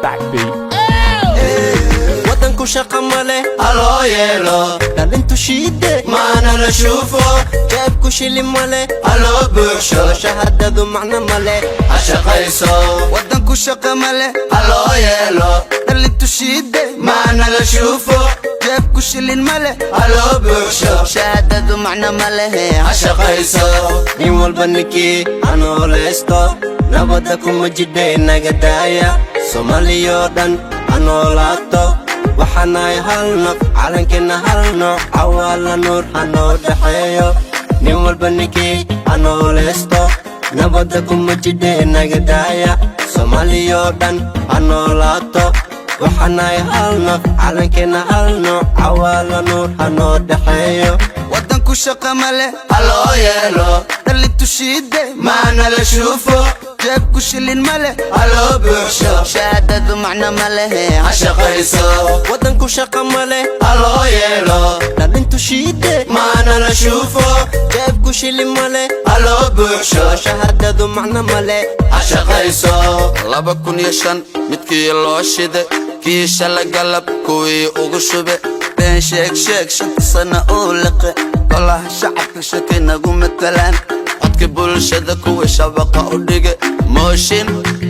Backbeat. Waddanku shaqa male, haloo yeelo. Dhalintu shiide, maana la shuufo. Jeebku shili male, haloo buuxsho. Shahaadadu macno male, ha shaqayso. Waddanku shaqa male, haloo yeelo. Dhalintu shiide, maana la shuufo. Jeebku shilin male, haloo buuxsho. Shahaadadu macno ma lehe, ha shaqayso. Nin walba ninkii ha noolaysto, nabadda kuma jidhay naga daaya. Soomaaliyoo dhan ha noolaato. Waxaanahay hal naf, calankeenna hal nooc. Cawaala Nuur ha noo dhexeeyo. Nin walba ninkii ha noolaysto, nabadda kuma jidhay naga daaya. Soomaaliyoo dhan ha noolaato. Waxaanahay hal naf, calankeenna hal nooc. Cawaala Nuur ha noo dhexeeyo. Waddanku shaqa male, haloo yeelo. Dhalintu shiide, maana la shuufo. Jeebku shilin male, haloo buuxsho. Shahaadadu macno ma lehe, ha shaqayso. Waddanku shaqa male, haloo yeelo. Dhalintu shiide, maana la shuufo. Jeebku shilin male, haloo buuxsho. Shahaadadu macno male, ha shaqayso. 2005 midkii loo shide, kii shala galab kuwii ugu shube. Been sheeg sheeg, 5-ta sana uu liqe. Golaha shacabka shakay nagu matalaan. Codka bulshada kuwii shabaqa u dhige. Mooshin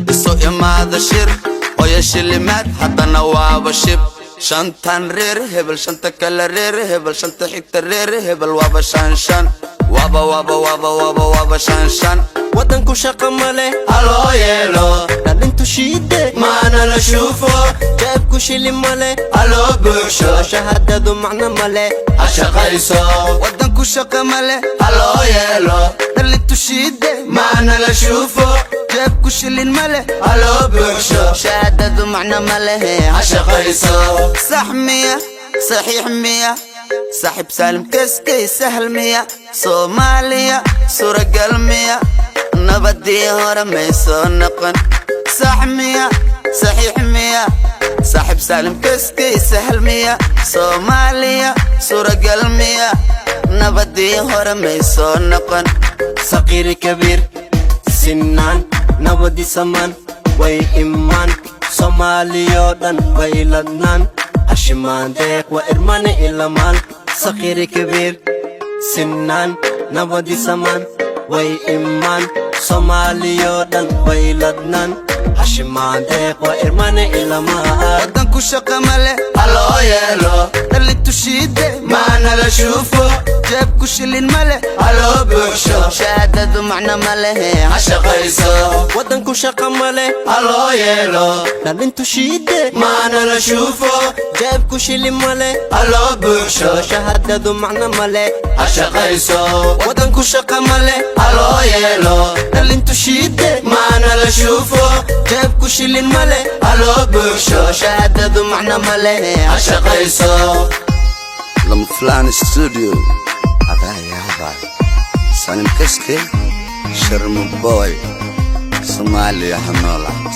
isu imaada, shir oya shilimaad, haddana waaba shib. Shantan reer hebel, shanta kale reer hebel, shanta xigta reer hebel, waaba shan shan, waaba waaba waaba waaba waaba shan shan. Waddanku shaqa male, haloo yeelo. Dhalintu shiide, maana la shuufo. Jeebku shili male, haloo buuxsho. Shahaadadu macno male, ha shaqayso. Waddanku shaqa male, haloo yeelo. Dhalintu shiide, maana la shuufo. Jeebku shilin male, haloo buuxsho. Shahaadadu macno ma lehe, ha shaqayso. Sax miya? Saxiix miya? Saaxiib Saalim Keskey, sahal miya? Soomaaliya suuragal miya? Nabadii hore may soo noqon. Sax miya? Saxiix miya? Saaxiib Saalim Keskey, sahal miya? Soomaaliya suuragal miya? Nabadii hore may soo noqon. Saqiiri kabiir sinaan, nabadi samaan way imaan. Soomaaliyoo dhan way ladnaan. Hashimaan deeq waa irmane ilamaan. Saqiiri kabiir sinaan, nabadi samaan way imaan. Soomaaliyoo dhan way ladnaan. Hashimaan deeq waa irmane ilamaan. Waddanku shaqa male, haloo yeelo. Dhalintu shiide, maana la shuufo. Jeebku shilin male, haloo buuxsho. Shahaadadu macno ma lehe, ha shaqayso. Waddanku shaqa male, haloo yeelo. Dhalintu shiide, maana la shuufo. Jeebku shili male, haloo buuxsho. Shahaadadu macno male, ha shaqayso. Waddanku shaqa male, haloo yeelo. Dhalintu shiide, maana la shuufo. Jeebku shilin male, haloo buuxsho. Shahaadadu macno ma lehe, ha shaqayso. Lama Filaan Studio adayaaba. Salim Kaske, Sharma Boy. Soomaaliya ha noolaato.